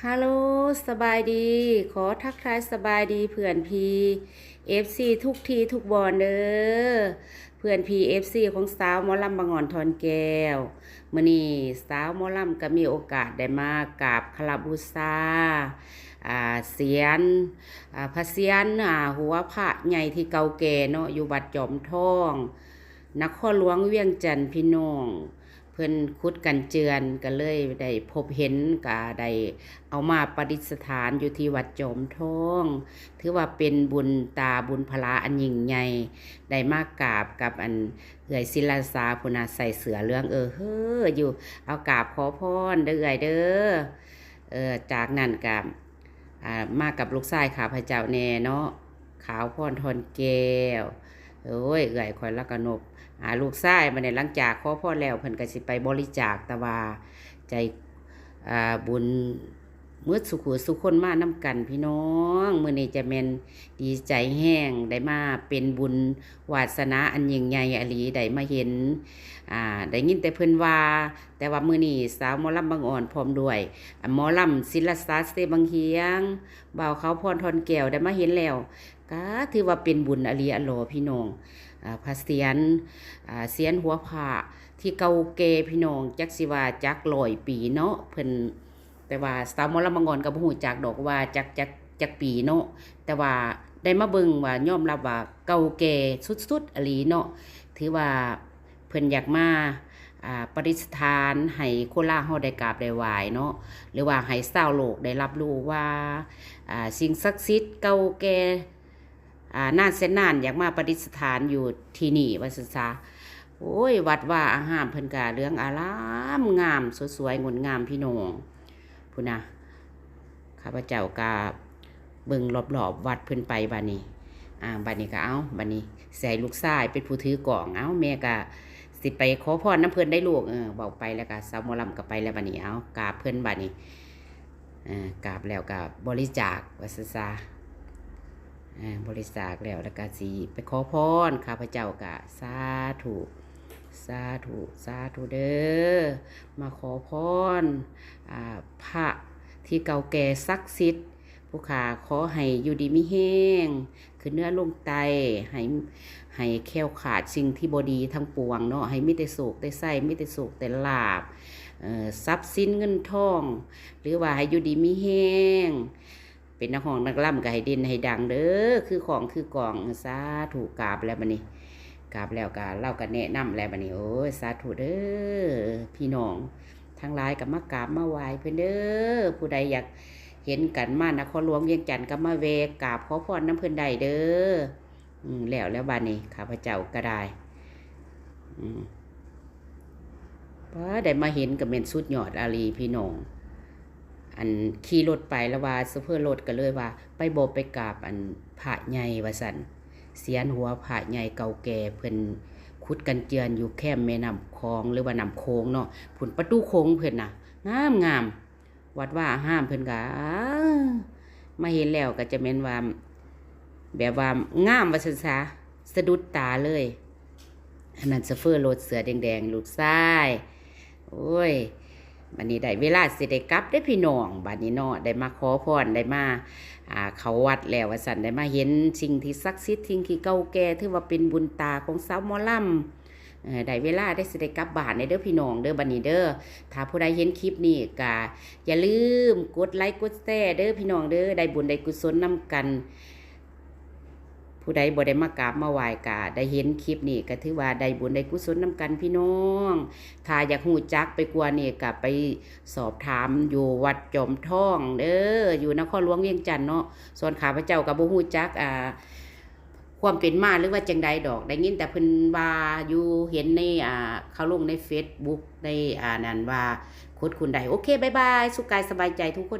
ຮາໂລ ສະບາຍດີ ຂໍທັກທາຍສະບາຍດີເພື່ອນພີ່ ເອັຟຊີ ທຸກທີ່ທຸກບ່ອນເດີ ເພື່ອນພີ່ ເອັຟຊີ ຂອງສາວໝໍລຳບັງອອນ ທອນແກ້ວ. ມື້ນີ້ສາວໝໍລຳກໍມີໂອກາດໄດ້ມາກາບຄາລະບູຊາ ອ່າ ສຽນ ອ່າ ພະສຽນ ອ່າ ຫົວພະໃຫຍ່ທີ່ເກົ່າແກ່ເນາະ ຢູ່ວັດຈອມທອງ ນະຄອນຫຼວງວຽງຈັນ ພີ່ນ້ອງ. ເພິ່ນຂຸດກັນເຈື່ອນ ກໍເລີຍໄດ້ພົບເຫັນ ກໍໄດ້ເອົາມາປະດິດສະຖານຢູ່ທີ່ວັດຈອມທອງ. ຖືວ່າເປັນບຸນຕາບຸນພະລາອັນຍິ່ງໃຫຍ່ ໄດ້ມາກາບກັບອັນເອື້ອຍສິລາສາພຸ້ນນະ ໃສ່ເສື້ອເຫຼືອງເອີເຮີຢູ່. ເອົາກາບຂໍພອນເດີເອື້ອຍເດີ. ເອີ ຈາກນັ້ນກໍ ອ່າ ມາກັບລູກຊາຍຂ້າພະເຈົ້າແດ່ເນາະ ຂາວພອນ ທອນແກ້ວ. ໂອ້ຍ ເອື້ອຍຂ້ອຍລະກະນົບ ອ່າ ລູກຊາຍ. ບັດນີ້ຫຼັງຈາກຂໍພອນແລ້ວ ເພິ່ນກໍຊິໄປບໍລິຈາກ ແຕ່ວ່າໃຈ ອ່າ ບຸນໝົດສູ່ຜູ້ສູ່ຄົນມານຳກັນ ພີ່ນ້ອງ. ມື້ນີ້ຈະແມ່ນດີໃຈແຮງ ໄດ້ມາເປັນບຸນວາສະໜາອັນຍິ່ງໃຫຍ່ອີ່ຫຼີ ໄດ້ມາເຫັນ ອ່າ ໄດ້ຍິນແຕ່ເພິ່ນວ່າ ແຕ່ວ່າມື້ນີ້ສາວໝໍລຳບັງອອນ ພ້ອມດ້ວຍ ອ່າ ໝໍລຳສິລະສາ ເຊບັງຫຽງ ບ່າວຂາວພອນ ທອນແກ້ວ ໄດ້ມາເຫັນແລ້ວ ກໍຖືວ່າເປັນບຸນອະຫຼີອະຫຼໍ ພີ່ນ້ອງ. ອ່າ ພະສຽນ ອ່າ ສຽນຫົວພະທີ່ເກົ່າແກ່ ພີ່ນ້ອງ ຈັກຊິວ່າຈັກຮ້ອຍປີເນາະ ເພິ່ນ ແຕ່ວ່າສາວໝໍລຳບັງອອນກໍບໍ່ຮູ້ຈັກດອກວ່າຈັກ ຈັກ ຈັກປີເນາະ ແຕ່ວ່າໄດ້ມາເບິ່ງວ່າຍອມຮັບວ່າເກົ່າແກ່ສຸດໆ ອະຫຼີເນາະ. ຖືວ່າເພິ່ນຢາກມາ ອ່າ ປະດິດສະຖານໃຫ້ຄົນລາວເຮົາໄດ້ກາບໄດ້ໄຫວ້ເນາະ ຫຼືວ່າໃຫ້ຊາວໂລກໄດ້ຮັບຮູ້ວ່າ ອ່າ ສິ່ງສັກສິດເກົ່າແກ່ ອ່າ ນານແສນນານ ຢາກມາປະດິດສະຖານຢູ່ທີ່ນີ້ວ່າຊັ້ນຊະ. ໂອ້ຍ ວັດວາອາຮາມເພິ່ນກະເຫຼືອງອາລາມງາມ ສົດສວຍງົດງາມ ພີ່ນ້ອງ. ພຸ້ນນະ ຂ້າພະເຈົ້າກະເບິ່ງລອບໆວັດເພິ່ນໄປບາດນີ້. ອ່າ ບາດນີ້ກະເອົາ ບາດນີ້ຊິໃຫ້ລູກຊາຍເປັນຜູ້ຖືກ້ອງ. ເອົາ ແມ່ກະຊິໄປຂໍພອນນຳເພິ່ນໄດ໋ລູກ. ເອີ ເວົ້າໄປແລ້ວກະສາວໝໍລຳກໍໄປແລ້ວບາດນີ້. ເອົາ ກາບເພິ່ນບາດນີ້. ອ່າ ກາບແລ້ວກໍບໍລິຈາກວ່າຊັ້ນຊະ. ອ່າ ບໍລິຈາກແລ້ວ ແລ້ວກໍຊິໄປຂໍພອນ. ຂ້າພະເຈົ້າກໍສາທຸ ສາທຸ ສາທຸເດີ ມາຂໍພອນ ອ່າ ພະທີ່ເກົ່າແກ່ສັກສິດ ຜູ້ຂ້າຂໍໃຫ້ຢູ່ດີມີແຮງ ຂຶ້ນເໜືອລົງໃຕ້ ໃຫ້ ໃຫ້ແຄ້ວຄາດສິ່ງທີ່ບໍ່ດີທັງປວງເນາະ ໃຫ້ມີແຕ່ໂຊກແຕ່ໄຊ ມີແຕ່ໂຊກແຕ່ລາບ ເອີ ຊັບສິນເງິນທອງ ຫຼືວ່າໃຫ້ຢູ່ດີມີແຮງ ເປັນນັກຮ້ອງນັກລຳກໍໃຫ້ເດັ່ນໃຫ້ດັງເດີ ຄືຂອງຄືກອງ. ສາທຸ ກາບແລ້ວບັດນີ້ ກາບແລ້ວກໍ ລາວກໍແນະນຳແລ້ວບັດນີ້. ໂອ້ຍ ສາທຸເດີ ພີ່ນ້ອງທັງຫຼາຍກໍມາກາບມາໄຫວ້ເພິ່ນເດີ. ຜູ້ໃດຢາກເຫັນກັນ ມານະຄອນຫຼວງວຽງຈັນກໍມາແວ່ກາບຂໍພອນນຳເພິ່ນໄດ້ເດີ. ອືມ ແລ້ວ ແລ້ວບາດນີ້ຂ້າພະເຈົ້າກໍໄດ້ ອືມ ປ້າ ໄດ້ມາເຫັນກໍແມ່ນສຸດຍອດອີ່ຫຼີພີ່ນ້ອງ. ອັນຂີ່ລົດໄປ ລະວ່າໂຊເຟີລົດກໍເລີຍວ່າ ໄປບໍ່ໄປກາບອັນພະໃຫຍ່ວ່າຊັ້ນ ສຽນຫົວພະໃຫຍ່ເກົ່າແກ່ ເພິ່ນຂຸດກັນເຈື່ອນຢູ່ແຄມແມ່ນ້ຳຂອງ ຫຼືວ່ານ້ຳໂຂງເນາະ ພຸ້ນ ປະຕູໂຂງເພິ່ນນະ ງາມໆ. ວັດວາອາຮາມເພິ່ນກໍ ມາເຫັນແລ້ວກໍຈະແມ່ນວ່າ ແບບວ່າງາມວ່າຊັ້ນຊະ ສະດຸດຕາເລີຍ. ອັນນັ້ນໂຊເຟີລົດເສື້ອແດງໆ ລູກຊາຍ. ໂອ້ຍ ບັດນີ້ໄດ້ເວລາຊິໄດ້ກັບເດ້ພີ່ນ້ອງ ບັດນີ້ເນາະ ໄດ້ມາຂໍພອນ ໄດ້ມາ ອ່າ ເຂົ້າວັດແລ້ວວ່າຊັ້ນ ໄດ້ມາເຫັນສິ່ງທີ່ສັກສິດ ສິ່ງທີ່ເກົ່າແກ່ ຖືວ່າເປັນບຸນຕາຂອງຊາວໝໍລຳ. ເອີ ໄດ້ເວລາໄດ້ ຊິໄດ້ກັບບ້ານແລ້ວເດີພີ່ນ້ອງເດີ ບັດນີ້ເດີ. ຖ້າຜູ້ໃດເຫັນຄລິບນີ້ກະຢ່າລືມກົດໄລກົດແຊເດີພີ່ນ້ອງເດີ ໄດ້ບຸນໄດ້ກຸສົນນຳກັນ. ຜູ້ໃດບໍ່ໄດ້ມາກາບມາໄຫວ້ກະໄດ້ເຫັນຄລິບນີ້ກະຖືວ່າໄດ້ບຸນໄດ້ກຸສົນນຳກັນພີ່ນ້ອງ. ຖ້າຢາກຮູ້ຈັກໄປກວ່ານີ້ກະໄປສອບຖາມຢູ່ວັດຈອມທອງເດີ ຢູ່ນະຄອນຫຼວງວຽງຈັນເນາະ. ສ່ວນຂ້າພະເຈົ້າກະບໍ່ຮູ້ຈັກ ອ່າ ຄວາມເປັນມາ ຫຼືວ່າຈັ່ງໃດດອກ ໄດ້ຍິນແຕ່ເພິ່ນວ່າຢູ່ ເຫັນໃນ ອ່າ ເຂົາລົງໃນເຟສບຸກ ໃນ ອ່າ ນັ້ນວ່າຂຸດຄົ້ນໄດ້. ໂອເຄ ບາຍບາຍ ສຸກກາຍສະບາຍໃຈທຸກຄົນ.